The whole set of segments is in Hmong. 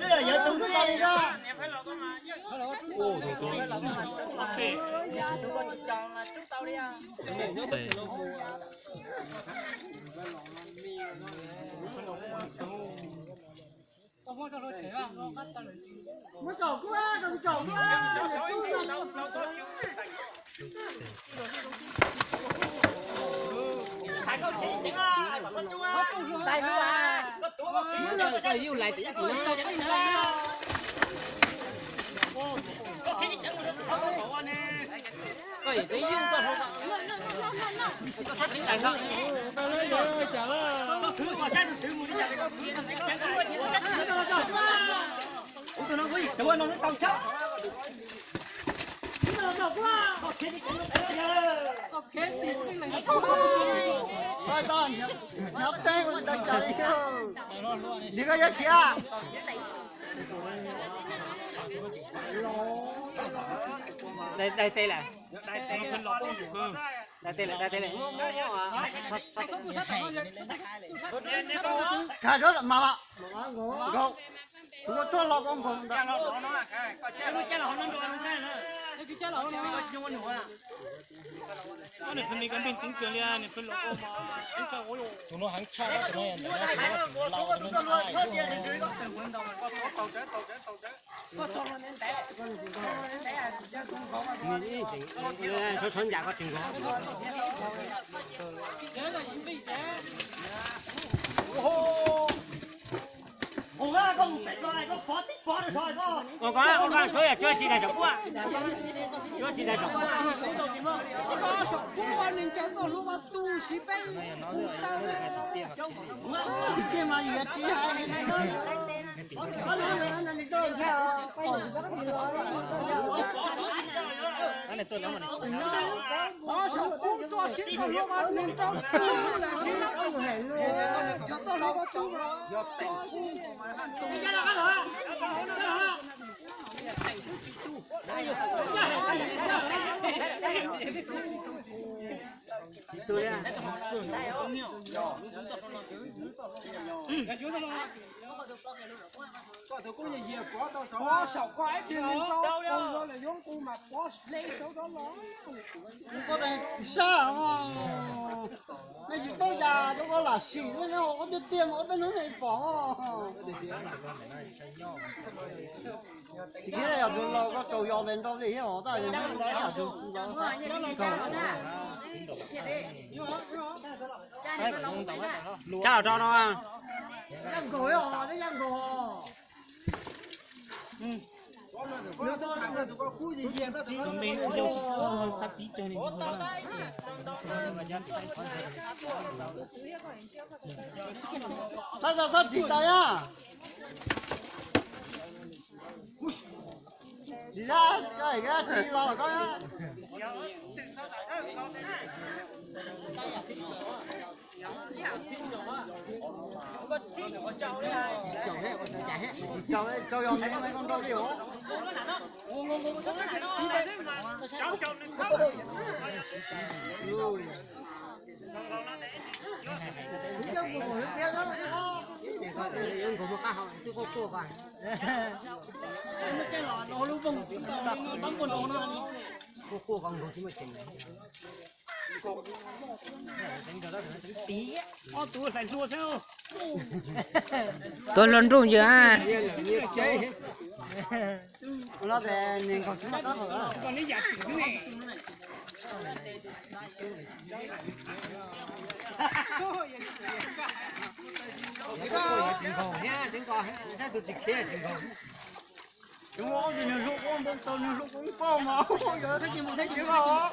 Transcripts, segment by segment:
xwb, yog tus twg li. Muab tsom kuv, kom kuv tsom kuv. Koj yug lais tim ib tim na. Koj yog tsev yug koj hlub. Koj txhob tseev lais no. Koj khwv ua saib tus twg mus li cas koj khwv. Kuv tus no kuv yim tuav no tau tshab. Nyob teb ua tau cas li. Nws koj yuav khiav. Dai teb lawm. Dai teb lawm, dai teb lawm. Kag rov mas nkaug. Kuv ua tsuag los koj nkaug ntawd. Tus no heev tshaj, tus no yog ntawm no tus no lau tus no. Sawv sawv ncas koj tsis nkaug. Ua koj, ua koj, tsuav yog tsuav tsis daig saum kuab. Tsuav tsis daig saum kuab. Tiag mas yuav tsis hais li ntawd. Koj tus kub yig yig pov tau saud, saum koj ib tug neeg rau, ua lawm yuav nqus mas pov hle saud rov los. Koj tes sab, nej tsis paub cas rau koj lam sim, nej ob tiag tiag mas ob peb hnub nej pom. Tsis kiag yog tus laus koj tsaus yos tes nrau li thiab os, tab sis yog tus laus. Tshaj rau no. Yaj nkaug, yaj nkaug. Txhob txhob tiv tau na. Tsis yog, koj hais koj tiv los koj. Tsis tsaus, tsis tsaus, tsaus yog me me koj nrau li os. Yuav nkaus mus qab hau twb quaj quaj ko. Quaj quaj ko nkaus twb muaj ceem. Ob tug hlais hlua xwb. Tuav hluas nraug yawg. Los tes nws nkaug tsis muaj qab hau. Tsis nkaug thiab, tsis nkaug, saib tus tsis khiav tsis nkaug. Cov ob tug niag hlub kuv npau taws, niag hlub kuv npau mas yog thiab ces mus thiab ces os.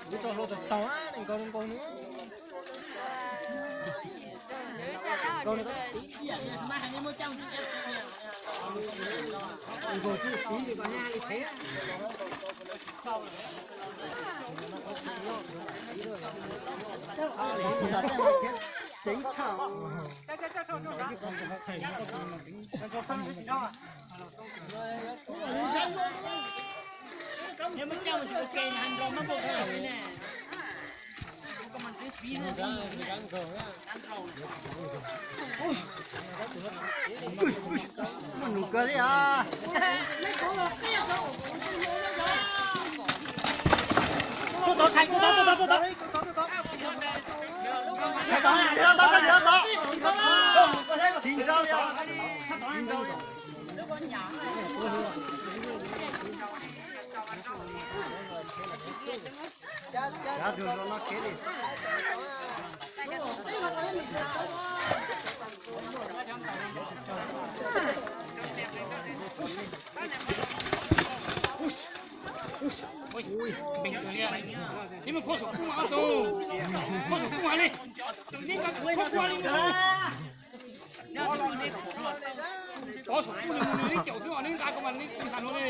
Kuv tau hlub tau tau nees nkaus nkaus no. Muaj num kawg li as. Tsis nrau, tsis nrau. Cov tug no kev li. Ib me khuab saum kub mas tus, khuab saum kub mas li, tus neb nqa khuab khuab li no. Khuab saum kub li mus li neb caum xwb os, neb nqa koj mas neb kuj tas no li.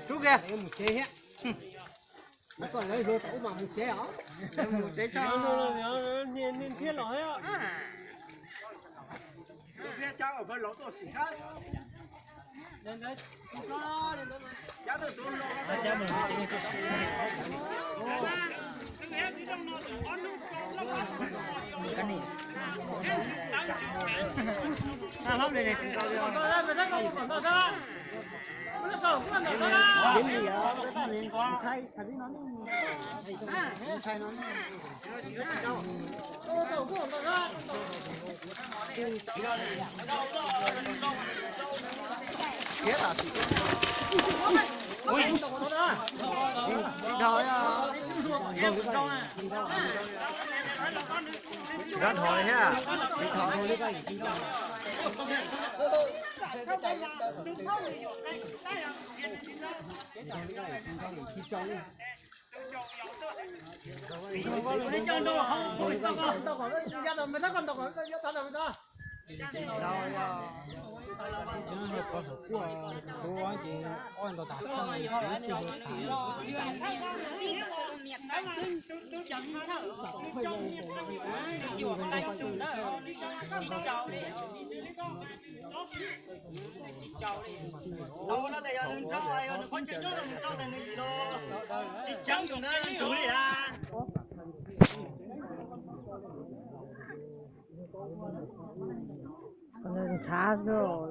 Rub kiag, mus tsev thiab. Koj lawv luag tau ub mas mus tsev os. Mus tsev tso. Niag thiab los thiab. Dhau thiab. Tau no tas yog nws nrau, yog nws qhov chaw nyob nws nrau tas nws yim los tsis tseeb tus na tus li a. Ntshav xwb.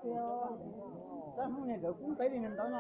Tab Hmoob niag nkawd kub ntev li ntawd no.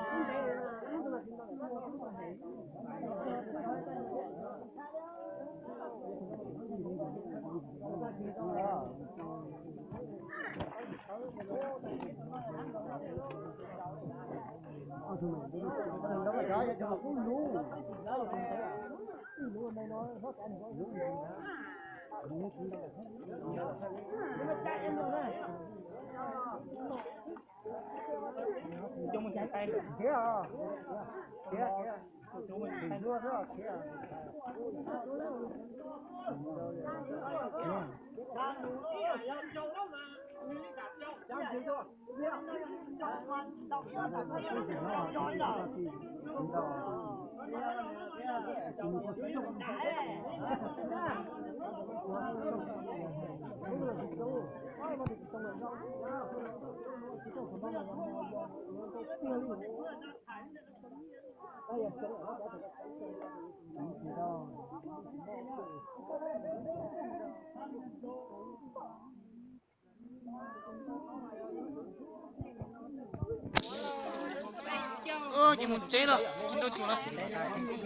Ces mus tsev lawm, tsis tau tsum lawm.